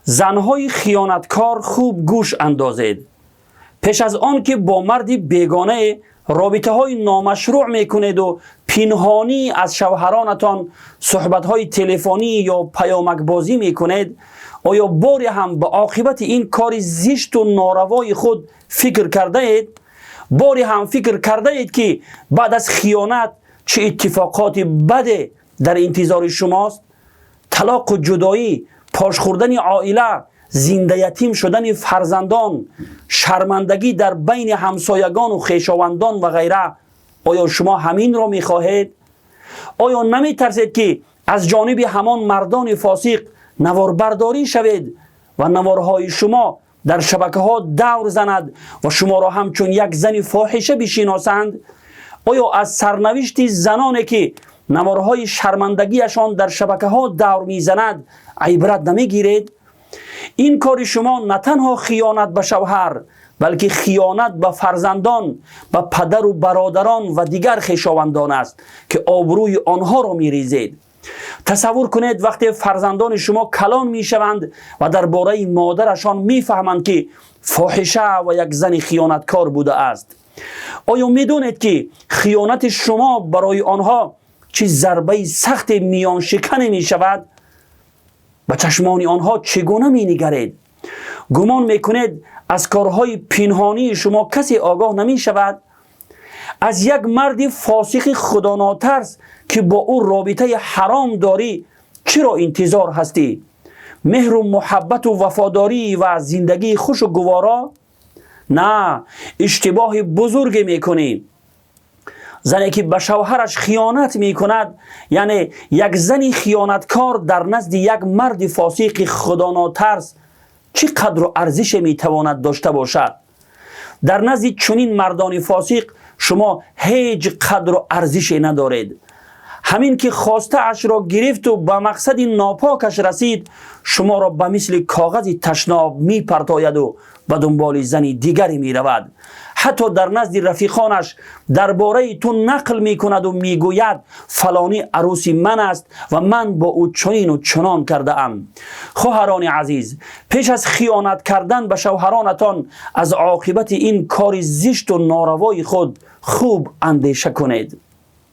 Занҳои хиёнаткор, хуб гӯш андозед. Пеш аз он ки бо марди бегонае робитаҳои номашрӯъ мекунеду пинҳонӣ аз шавҳаронатон суҳбатҳои телефонӣ ё паёмакбозӣ мекунед, оё боре ҳам ба оқибати ин кори зишту норавои худ фикр кардаед? Боре ҳам фикр кардаед, ки баъд аз хиёнат чӣ иттифоқоти баде дар интизори шумост? Талоқу ҷудоӣ, пош хӯрдани оила, зиндаятим шудани фарзандон, шармандагӣ дар байни ҳамсоягону хешовандон ва ғайра. Оё шумо ҳаминро мехоҳед? Оё наметарсед, ки аз ҷониби ҳамон мардони фосиқ наворбардорӣ шавед ва наворҳои шумо дар шабакаҳо давр занад ва шуморо ҳамчун як зани фоҳиша бишиносанд? Оё аз сарнавишти заноне, ки наворҳои шармандагиашон дар шабакаҳо давр мезанад, ибрат намегиред? Ин кори шумо на танҳо хиёнат ба шавҳар, балки хиёнат ба фарзандон, ба падару бародарон ва дигар хешовандон аст, ки обрӯи онҳоро мерезед. Тасаввур кунед, вақте фарзандони шумо калон мешаванд ва дар бораи модарашон мефаҳманд, ки фоҳиша ва як зани хиёнаткор будааст. Оё медонед, ки хиёнати шумо барои онҳо чӣ зарбаи сахти миёншикане мешавад? Ба чашмони онҳо чӣ гуна менигаред? Гумон мекунед, аз корҳои пинҳонии шумо касе огоҳ намешавад? Аз як марди фосиқи худонотарс, ки бо ӯ робитаи ҳаром дорӣ, чиро интизор ҳастӣ? Меҳру муҳаббату вафодорӣ ва зиндагии хушу гуворо? На, иштибоҳи бузурге мекунӣ. Зане, ки ба шавҳараш хиёнат мекунад, яъне як зани хиёнаткор, дар назди як марди фосиқи худонотарс чӣ қадру арзише метавонад дошта бошад? Дар назди чунин мардони фосиқ шумо ҳеҷ қадру арзише надоред. Ҳамин ки хостаашро гирифту ба мақсади нопокаш расид, шуморо ба мисли коғази ташноб мепартояду ба дунболи зани дигаре меравад. Ҳатто дар назди рафиқонаш дар бораи ту нақл мекунаду мегӯяд: «Фалонӣ арӯси ман аст ва ман бо ӯ чунину чунон кардаам». Хоҳарони азиз, пеш аз хиёнат кардан ба шавҳаронатон аз оқибати ин кори зишту норавои худ хуб андеша кунед.